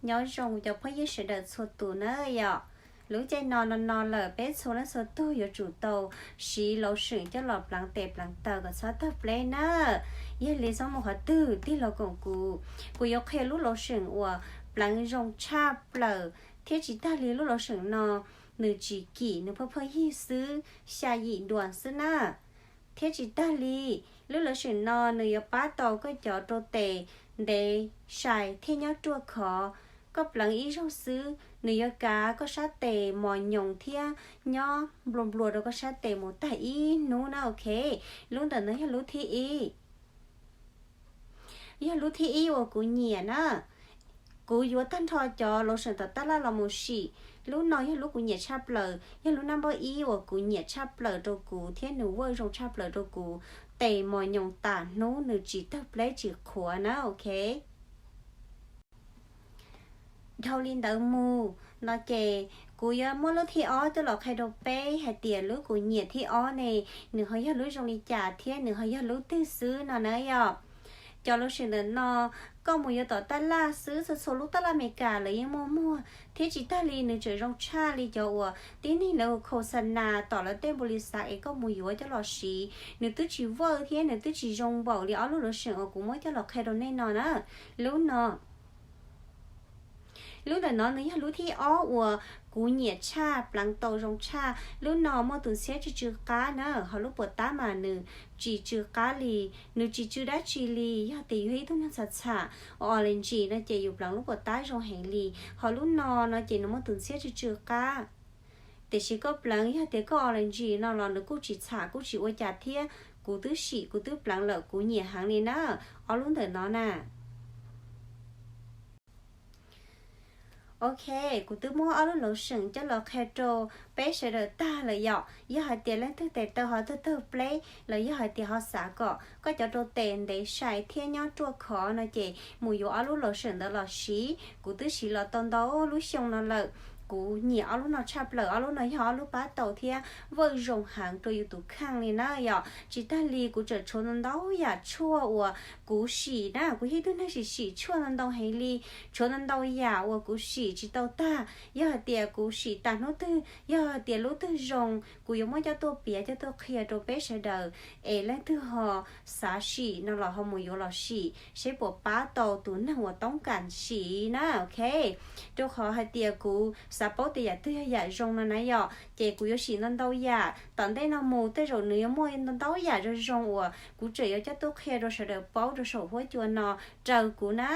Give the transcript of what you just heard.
Nyob zoo cov phooj ywg sawv daws txhua tus na yom. Lub caij no no no lawm peb txhua leej txhua tug yuav tsum tau siv lotion coj los pleev tes pleev taw kom txhob tawg pleb na. Yog li txhob mus qhov twg tig los koom kuv, kuv yuav qhia lub lotion uas pleev zoo tshaj plaws thiab tsis tag li lub lotion no nws tsis kim, nws pheej pheej yig xwb, xya yim duas xwb na. Thiab tsis tag li, lub lotion no nws yuav pab tau koj cov rau tes ntev sai thiab nyob ruaj khov. Koj pleev ib zaug xwb nws yuav kav koj sab tes mos nyoos thiab nyob nplua nplua rau koj sab tes mus tag ib hnub na, ok. Lub ntawm no yog lub thib ib. Yog lub thib ib uas kuv nyiam na. Kuv yuav tag nrho cov lotion tom tab laj los mus sim, lub no yog lub kuv nyiam tshaj plaws, yog lub nab npawb ib uas kuv nyiam tshaj plaws rau kuv thiab nws work zoo tshaj plaws rau kuv. Tes mos nyoos tas hnub nws tsis tawg pleb tsis qhuav na, ok. Dhau li ntawd mus no ces kuv yuav muab lub thib ob coj los qhia rau peb hais tias lub kuv nyiam thib ob ne, nws ho yog lub zoo li cas thiab nws ho yog lub twg xwb no na yom. Cov lotion ntawm no koj mus yuav tom tab laj xwb, txhua txhua lub tab laj Amelikas lawv yeej muaj muag, thiab tsis tag li nws tseem zoo tshaj li cov uas tib neeg lawv ua khos xa nas tom lawv tej npau li xav es koj mus yuav coj los siv, nws twb tsis work thiab nws twb tsis zoo npaum li ob lub lotion uas kuv muab coj los qhia rau nej no na. Lub no Lub ntawm no nws yog lub thib ob uas kuv nyiam tshaj, pleev tau zoo tshaj. Lub no muaj tus ntxhiab tsw tsw qab na, ho lub puas tab mas nws tsis tsw qab li, nws tsis tsw dab tsi li. Yog tias yus ib tug neeg txham txham, allergy no ces yus pleev lub puas tab zoo heev li. Ho lub no no ces nws muaj tus ntxhiab tsw tsw qab. Tiam sis koj pleev yog tias koj allergy no los nws kuj tsis txham kuj tsis ua cas thiab. Kuv twb sim kuv twb pleev lawm kuv nyiam heev li na, ob lub ntawm no na. Ok, kuv twb muab ob lub lotion coj los qhia rau peb sawv daws tag lawm yom. Yog hais tias leej twg tes taw ho tawg tawg pleb los yog hais tias ho xav kom koj cov rau tes ntev sai thiab nyob ruaj khov no ces mus yuav ob lub lotion ntawd los siv. Kuv twb siv los tau ntau lub xyoo no lawm. Kuv nyiam ob lub no tshaj plaws, ob lub no yog ob lub pab tau thiab work zoo heev rau yus tus kheej li na yom. Tsis tag li kuv tseem tshuav ntau ntau yam tshuaj uas kuv sim na, kuv yog ib tug neeg sim sim tshuaj ntau ntau heev li. Tshuav ntau ntau yam uas kuv sim tsis tau tag, yog hais tias kuv sim tas hnub twg, yog hais tias lub twg zoo, kuv yuav muab coj tuaj piav coj tuaj qhia rau peb sawv daws es leej twg ho xav sim no los ho mus yuav los sim seb puas pab tau tus neeg uas toob kam sim na, ok. Rau qhov hais tias kuv xav paub tias yam twg yog yam zoo no na yom, ces kuv yuav sim ntau ntau yam. Tom ntej no mus tej zaum nws yuav muaj ntau ntau yam zoo zoo uas kuv tseem yuav coj tuaj qhia rau sawv daws paub rau saum huab cua no raws kuv na.